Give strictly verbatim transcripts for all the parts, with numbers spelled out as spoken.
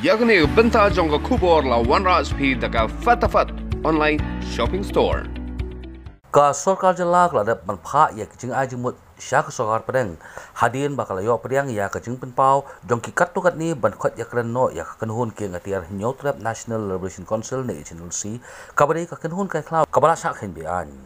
Ïa kane ka bynta jong ka khubor la wanrah sha phi da ka Fatafat Online Shopping Store. Ka sorkar jylla ka la dep ban phah ïa ka jingai jingmut sha ka sorkar pdeng, hadien ba ka la ïoh pdiang ïa ka jingpynpaw jong ki katto katne ban khot ïakren noh ïa ka kynhun kieng atiar Hynñiewtrep National Liberation Council ne H N L C, kaba dei ka kynhun kai khlaw kaba la shah kheiñ be-aiñ.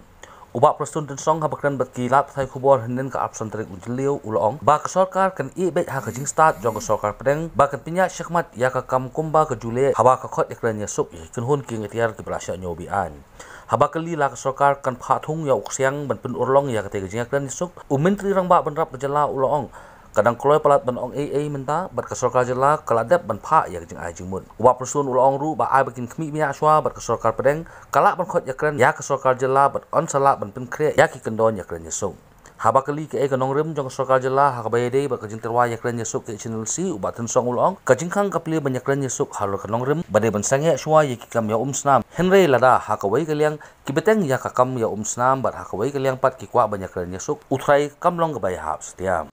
U Bah Prestone Tynsong haba kren bad ki lad pathai khubor hynnin ka arphew san tarik u Jylliew u la ong ba ka sorkar kan ïeh beit ha ka jingstad jong ka sorkar pdeng ba kan pynïaid shakhmat ïa ka kam kumba ka ju leh haba ka khot ïakren ïasuk ïa ki kynhun kieng atiar kiba la shah ñiew be-aiñ. Haba kylli la ka sorkar kan phah thung ïa u ksiang ban pynurlong ïa katei ka jingïakren ïasuk, u Myntri Rangbah Bynrap ka jylla u la ong ka dang kloi palat ban ong ei ei mynta bad ka sorkar jylla ka la dep ban phah ïa ka jingai jingmut. U Bah Prestone u la ong ruh ba ai ba kin khmih bniah shuwa bad ka sorkar pdeng ka lah ban khot ïakren ïa ka sorkar jylla bad yn sa lah ban pynkhreh ïa ki kyndon ïakren ïasuk. Haba kylli kaei ka nongrim jong ka sorkar jylla ha kaba ïadei bad ka jingtyrwa ïakren ïasuk ka H N L C, u Bah Tynsong u la ong ka jingkhang ka plie ban ïakren ïasuk halor ka nongrim ba dei ban sangeh shuwa ïa ki kam ïa umsnam, hynrei lada ha kawei ka liang ki bteng ïa ka kam ïa umsnam bad ha kawei ka liang pat ki kwah ban ïakren ïasuk, u trai kam long kaba ïahap satia.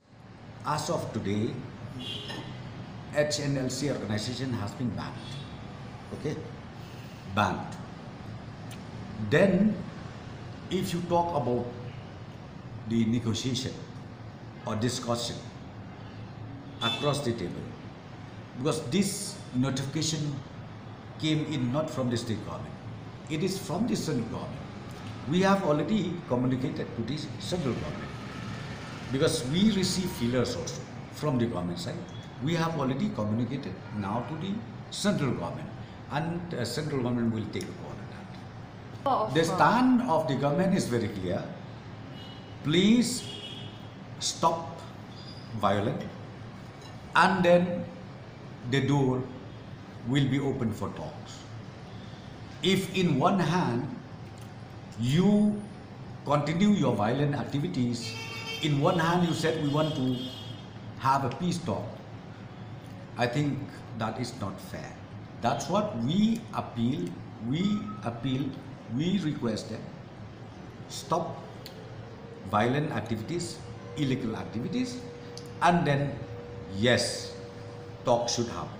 As of today, H N L C organization has been banned. Okay? Banned. Then, if you talk about the negotiation or discussion across the table, because this notification came in not from the state government. It is from the central government. We have already communicated to the central government because we receive feelers also from the government side. We have already communicated now to the central government, and uh, central government will take a call on that. The stand of the government is very clear. Please stop violence, and then the door will be open for talks. If in one hand you continue your violent activities, in one hand you said we want to have a peace talk, I think that is not fair. That's what we appeal, we appeal, we request them. Stop violent activities, illegal activities, and then, yes, talk should happen.